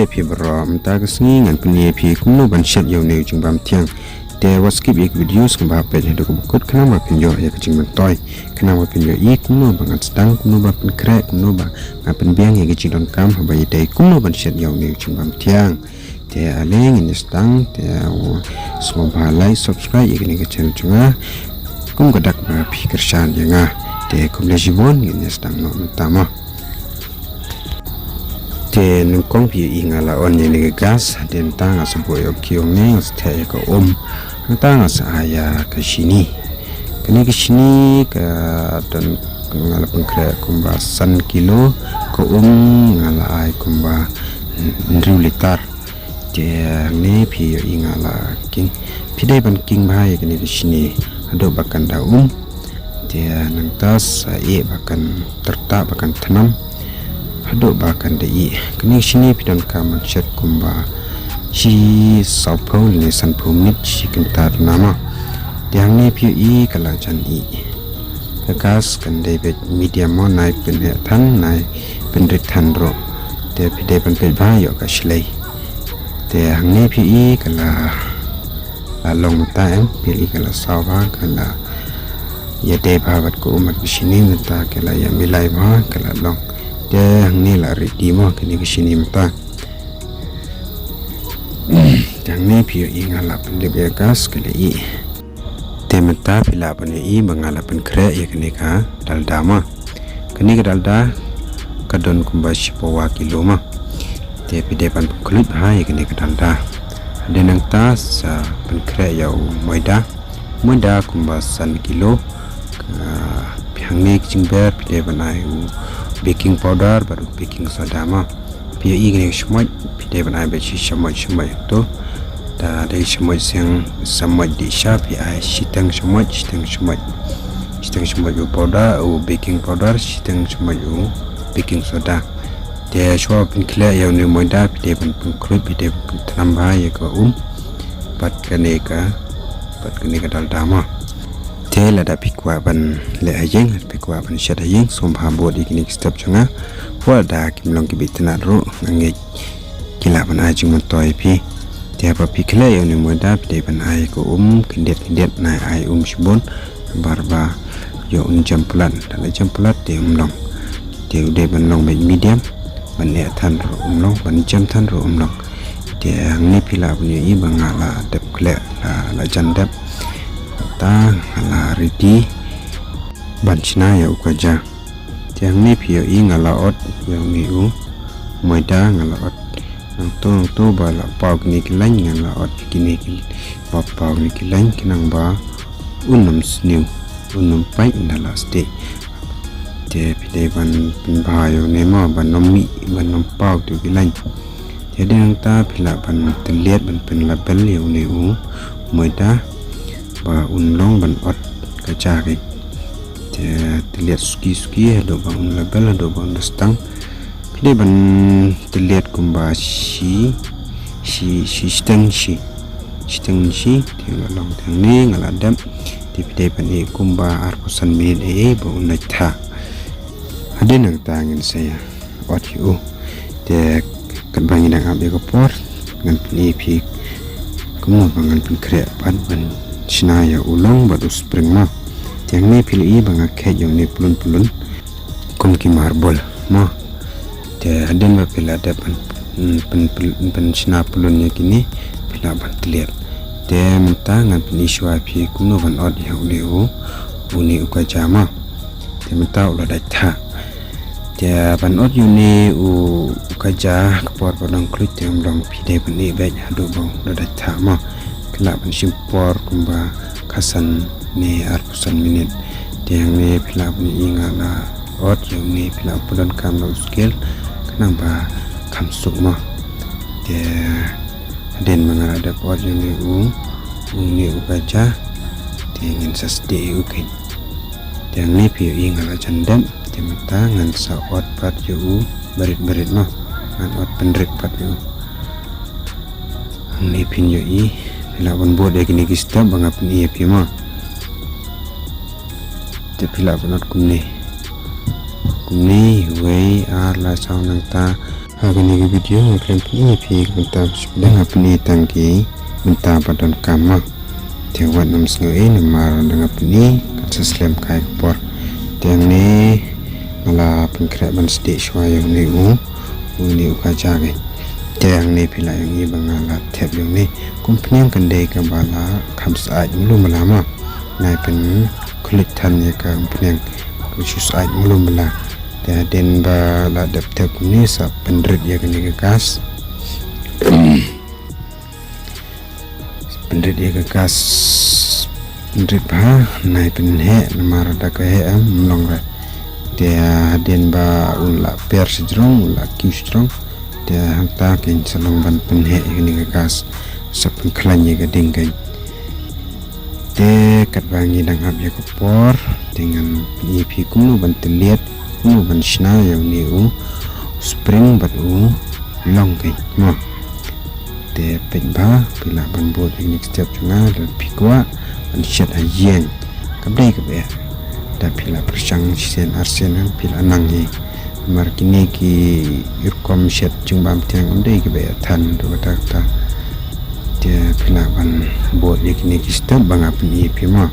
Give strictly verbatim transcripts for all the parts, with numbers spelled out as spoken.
Phi baroh, mynta ka sngi ngan pyni phi kumno ban shet ïa une u jingbam thiang. Te wat skip ïa ka video sngewbha peit haduh kaba kut khnang ba phin ïoh ïa ka jingmyntoi, khnang ba phin ïohi kumno ba ngan sdang, kumno ba pynkhreh, kumno ba ngan pynbiang ïa ka jingdonkam haba ïadei kumno ban shet ïa une u jingbam thiang. Te ale ngin ïa sdang, te sngewbha like, subscribe ïa kane ka channel jong nga, kum ka dak ba phi kyrshan ïa nga. Te khublei shibun, ngin ïa sdang noh mynta mo. Te nyngkong phi ïohi nga la on ïa kane ka gas, te mynta nga sa buh ïa u khiew hangne, nga sa theh ïa ka um, mynta nga sa ai ïa ka shini. Kane ka shini ka don, nga la pynkhreh kumba san kilo, ka um nga la ai kumba hynriew litar. Te hangne phi ïohi nga la king. Phi dei ban king bha ïa kane ka shini haduh ba kan da um. Te nangta sa ïeh ba kan tyrtah ba kan thnam haduh ba kan da ïeh. Kane ka shini phi donkam ban shet kumba shi sawphew lane sanphew minit shi kynta duna mo. Te hangne phi ïohi ka la jan ïeh. Ka gas kan dei beit medium mo, nai pyneh than, nai pynrit than ruh. Te phi dei ban peit bha ïoh ka shlei. Te hangne phi ïohi ka la, la long mynta em, phi ïohi ka la saw bha, ka la ïadei bha bad ka um bad ka shini mynta, ka la ïamilai bha, ka la long. Te hangne la ready mo kane ka shini mynta. Te hangne phi ïohi nga la pynlip ïa ka gas ka la ïeh. Te mynta phi lah ban ïohi ba nga la pynkhreh ïa kane ka dalda mo. Kane ka dalda ka don kumba shi pawa kilo mo. Te phi dei ban pynkhluit bha ïa kane ka dalda. Hadien nangta sa pynkhreh ïa u moida. Moida kumba san kilo. Ka, phi hangne ka jingber phi dei ban ai u baking powder bad u baking soda mo. Phi ïohi kane ka shamoit, phi dei ban ai beit shi shamoit, shamoit to. Da dei shamoit seng, shamoit dih sha, phi ai shiteng shamoit, shiteng shamoit. Shiteng shamoit u powder, u baking powder, shiteng shamoit u baking soda. Te shuwa pynkhreh ïa une u moida, phi dei ban pynkhluit, phi dei ban pynthnam bha ïa ka um. Bad kane ka, bad kane ka dalda mo. Te lada phi kwah ban leh ha ïing, phi kwah ban shet ha ïing, sngewbha bud ïa kine ki step jong nga. Wat lada kim long kiba itynnad ruh, nga ngeit ki lah ban ai jingmyntoi ïa phi. Te haba phi khleh ïa une u moida, phi dei ban ai ka um khyndiat khyndiat, nai ai um shibun, namar ba ïoh un jem palat. Lada jem palat te um long. Te u dei ban long beit medium, ban eh than ruh um long, ban jem than ruh um long. Te hangne phi lah ban ïohi ba nga la dep khleh, la, la jan dep. Te nga la ready ban shna ïa u kaja. Te hangne phi ïohi nga la ot ïa une u moida, nga la ot. Nangto nangto ba la paw kine ki lain nga la ot kine ki, ba paw kine ki lain khnang ba un ym sniew, un ym pait ynda la stieh. Te phi dei ban pynbha ïa une mo, ban ym mih, ban ym paw kito ki lain. Te hadien nangta phi lah ban tylliat, ban pynlabel ïa une u moida ba un long ban ot kaja. Te tylliat suki suki haduh ba un label, haduh ba un da sdang. Phi dei ban tylliat kumba shi, shi, shi shiteng shi. Shiteng shi, te nga la long te hangne nga la dep. Te phi dei ban ïeh kumba arphew san minit eh, eh, ba un lait thah. Hadien nangta ngin sa ïa ot ïa u. Te katba ngi dang ap ïa ka por, ngan pyni ïa phi kumno ba ngan pynkhreh pat ban shna ïa u long bad u spring mo. Te hangne phi la ïohi ba nga kheit ïa une pyllun pyllun kum ki marble mo. Te hadien ba phi la dep ban, ban, ban, ban shna pyllun ïa kine, phi lah ban tylliat. Te mynta ngan pyni shuwa ïa phi kumno ban ot ïa une u, une u kaja mo. Te mynta u la dait thah. Te ban ot ïa une u kaja ka por ba dang khluit te ym long, phi dei ban ïeh beit haduh ba u la dait thah mo. Phi lah ban shim por kumba khatsan ne arphew san minit. Te hangne phi lah ban ïohi nga la ot ïa une, phi lah pyndonkam da u scale khnang ba kham suk mo. Te hadien ba nga la dep ot ïa une u, une u kaja, te ngin sa stieh ïa u khein. Te hangne phi ïohi nga la jan dep, te mynta ngan sa ot pat ïa u barit barit mo. Ngan ot pynrit pat ïa u. Hangne phin ïohi, phi lah ban bud ïa kine ki step ba nga pyni ïa phi mo. Te phi lah ban ot kumne. Kumne, wei, ar, lai, saw, nangta. Ha kane ka video nga khlem pyni ïa phi ka bynta ba shu pdeng, nga pyni tang ki bynta ba donkam ma. Te wat nym sngew ei namar da nga pyni kan sa slem kai ka por. Te hangne nga la pynkhreh ban sdieh shuwa ïa une u, une u kaja keiñ. Te hangne phi lah ïohi ba nga la thep ïa une. Kum pynïang kan dei kaba la kham syaid mluh mala ma. Ngai pynkhluit than ïa ka umphniang ba shu syaid mluh mala. Te hadien ba la dep thep kumne sa pynrit ïa kane ka gas. Pynrit ïa ka gas. Pynrit bha, nai pynheh namar da ka heh em ym long re. Te hadien ba un la per sha jrong, un la kiew sha jrong. Te hangta keiñ sa long ban pynheh ïa kane ka gas. Sa pynkhlaiñ ïa ka ding keiñ. Te katba ngi dang ap ïa ka por, te ngan pyni ïa phi kumno ban tylliat, kumno ban shna ïa une u spring bad u long keiñ mo. Te peit bha, phi lah ban bud ïa kine ki step jong nga, lada phi kwah ban shet ha ïing. Kam dei kaba eh. Da phi lah pyrshang shisien arsien, phi lah nang hi. Namar kine ki rukom shet jingbam tiang kam dei kaba eh than ruh kata kata. Te phi lah ban bud ïa kine ki step ba nga pyni ïa phi mo.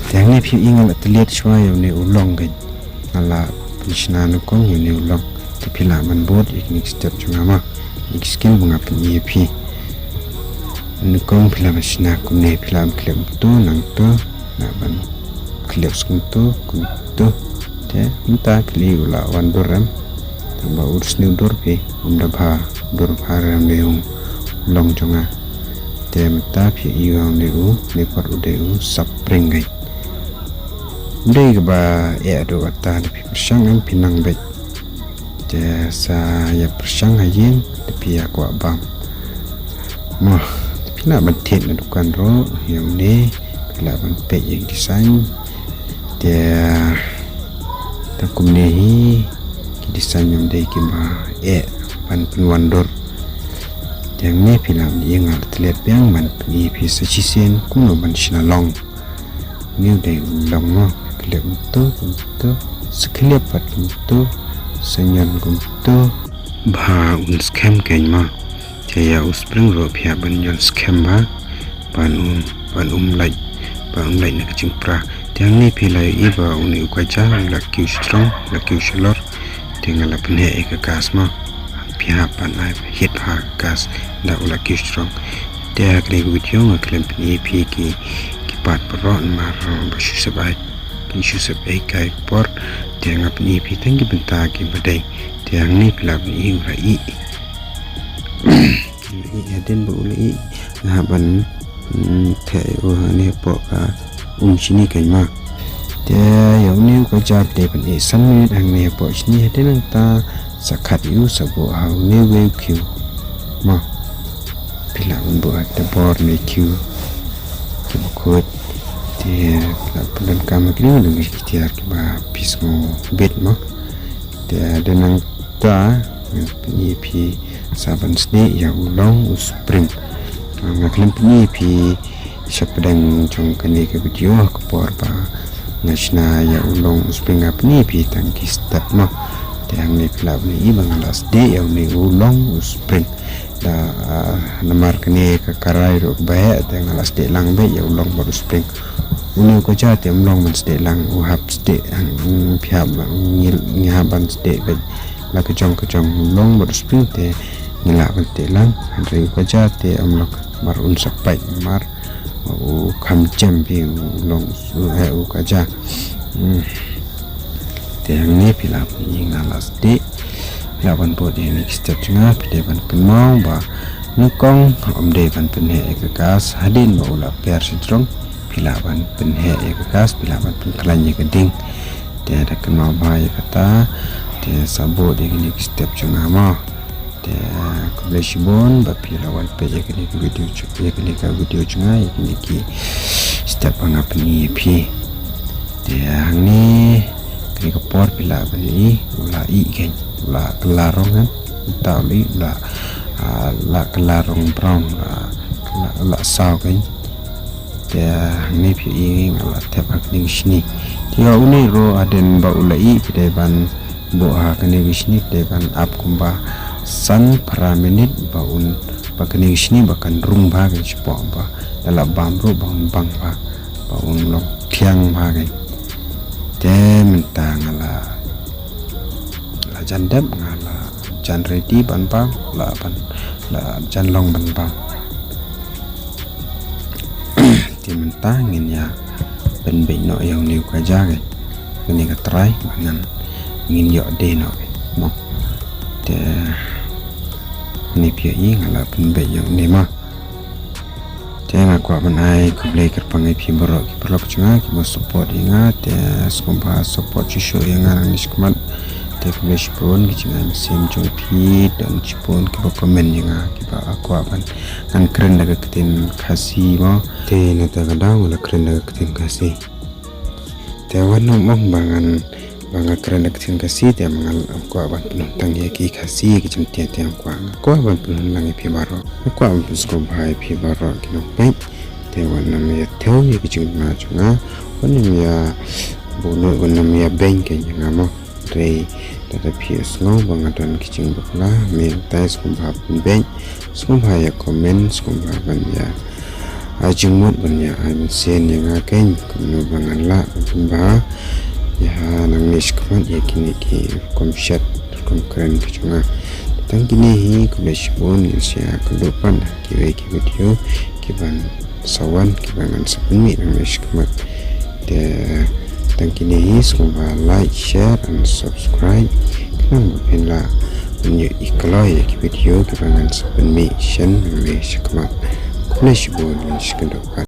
Te hangne phi ïohi nga la tylliat shuwa ïa une u long keiñ. Nga la pynshna nyngkong ïa une u long. Te phi lah ban bud ïa kine ki step jong nga ma. Ïa ki skill ba nga pyni ïa phi. Nyngkong phi lah ban shna kumne, phi lah ban khlep kumto, nangto, lah ban khlep kumto, kumto. Te mynta phi la ïohi u la wan dur em. Tangba u sniew dur phi, um da bha dur bha re une u long jong nga. Te mynta phi ïohi une u, une pat u dei u spring keiñ. Dei kaba eh haduh katta, da phi pyrshang em phi nang beit. Te sa ïa pyrshang ha ïing, da phi ïa kwah bam. Mo, da phi lah ban thied na dukan ruh, ïa une, phi lah ban peit ïa ki design. Te tang kumne hi, ki design ym dei kiba eh ban pynwandur. Te hangne phi lah ban ïa nga la tylliat biang ban pyni ïa phi sa shisien kumno ban shna long. Une u dei u long mo, khlep kumto, kumto, sa khlep pat kumto, sa ñion kumto. Bha un skhem keiñ mo. Te ïa u spring ruh phi hap ban ñion skhem bha. Ban um, ban um lait, ban um lait na ka jingpra. Te hangne phi la ïohi ba une u kaja u la kiew sha jrong, u la kiew shalor. Te nga la pynheh ïa ka gas mo. Phi hap ban ai hit bha ka gas da u la kiew sha jrong. Te ha kane ka video nga khlem pyni ïa phi ki, ki part baroh namar ba shu sep ai, ki shu sep ai kai por. Te nga pyni ïa phi tang ki bynta kiba dei. Te hangne phi lah ban ïohi u la ih. Ïa hadien ba u la ih, nga hap ban, mm, theh ïa u hangne hapoh ka um shini keiñ mo. Te ïa une u kaja phi dei ban ih san minit hangne hapoh shini, hadien nangta sa khat ïa u sa buh ha une uwei u kiew mo. Phi lah ban buh ha kita bor ne kiew kiba khuid. Te phi lah pyndonkam ha kine ki tiar kiba phi sngewbit mo. Te hadien nangta ngan pyni ïa phi sa ban sdieh ïa u long u spring. Nga khlem pyni ïa phi shapdeng jong kane ka video ha ka por ba nga shna ïa u long u spring, nga pyni ïa phi tang ki step mo. Te hangne phi lah ban ïohi ba nga la sdieh ïa une u long u spring. Da, ah, namar kane ka karai ruh kaba heh, te nga la sdieh lang beit ïa u long bad u spring. Une u kaja te ym long ban sdieh lang, u hap sdieh, mm, phi hap, ngi, ngi hap ban sdieh beit la ka jong ka jong, u long bad u spring te ngi lah ban sdieh lang. Hynrei u kaja te ym long, namar un sa pait namar u kham jem phi u long, eh, u kaja. Hmm. Te hangne phi lah ban ïohi nga la sdieh. Phi lah ban bud ïa kine ki step jong nga, phi dei ban kynmaw ba nyngkong ym dei ban pynheh ïa ka gas, hadien ba u la per sha jrong phi lah ban pynheh ïa ka gas, phi lah ban pynkhlaiñ ïa ka ding. Te da kynmaw bha ïa kata, te sa bud ïa kine ki step jong nga mo. Te khublei shibun ba phi la wan peit ïa kane ka video, ïa kane ka video jong nga, ïa kine ki step ba nga pyni ïa phi. Te hangne kane ka por phi lah ban ïohi u la ih keiñ, u la kylla rong kan. Mynta u la ih, u la, ah, la kylla rong brown, la, la, la saw keiñ. Te hangne phi ïohi nga la thep ha kane ka shini. Te ïa une ruh hadien ba u la ih phi dei ban Buh ha kane ka shni te kan ap kumba san phra minit ba un, ba kane ka shni ba kan rung bha ka shapoh ba la lah bam ruh ba un bang bha, ba un long thiang bha ka. Te mynta nga la, la jan dep, nga la jan ready ban bam, la ban, la jan long ban bam. Te mynta ngin ïa pynbeit noh ïa une u kaja ka, une ka trai ba ngan, ngin ïoh die noh ka mo. Te une phi ïohi nga la pynbeit ïa une mo. Te nga kwah ban ai khublei kyrpang ïa phi baroh ki paralok jong nga kiba support ïa nga, te sngewbha support shuh shuh ïa nga nangne shakhmat. Te khublei shibun ki jingai mynsiem jong phi, don shibun kiba comment ïa nga, kiba kwah ban ngan kren da ka ktien Khasi mo. Te nangta ka daw nga la kren da ka ktien Khasi. Te wat nym ong ba ngan, ba nga kren da ka ktien Khasi te ma nga kwah ban pynlong tang ïa ki Khasi ki jingtieng, te nga kwah, nga kwah ban pynlong lang ïa phi baroh. Nga kwah ban pynsngewbha ïa phi baroh ki nongpeit. Te wat nym ïa thew ïa ki jingkynmaw jong nga, wat nym ïa buh lut, wat nym ïa beiñ ïa nga mo. Hynrei lada phi sngew ba nga don ki jingbakla, mynta sngewbha pynbeit, sngewbha ïa comment, sngewbha ban ïa ai jingmut, ban ïa ai mynsiem ïa nga keiñ kumno ba ngan lah ban pynbha ïa nangne shakhmat ïa kine ki rukom shet rukom kren ki jong nga. Tang kine hi, khublei shibun, ngin sa ïakynduh pat ha kiwei ki video kiban sa wan, kiba ngan sa pynmih nangne shakhmat. Te tang kine hi, sngewbha like, share and subscribe, khnang ba phin lah ban ïohi kloi ïa ki video kiba ngan sa pynmih shen nangne shakhmat. Khublei shibun, ngin sa ïakynduh pat.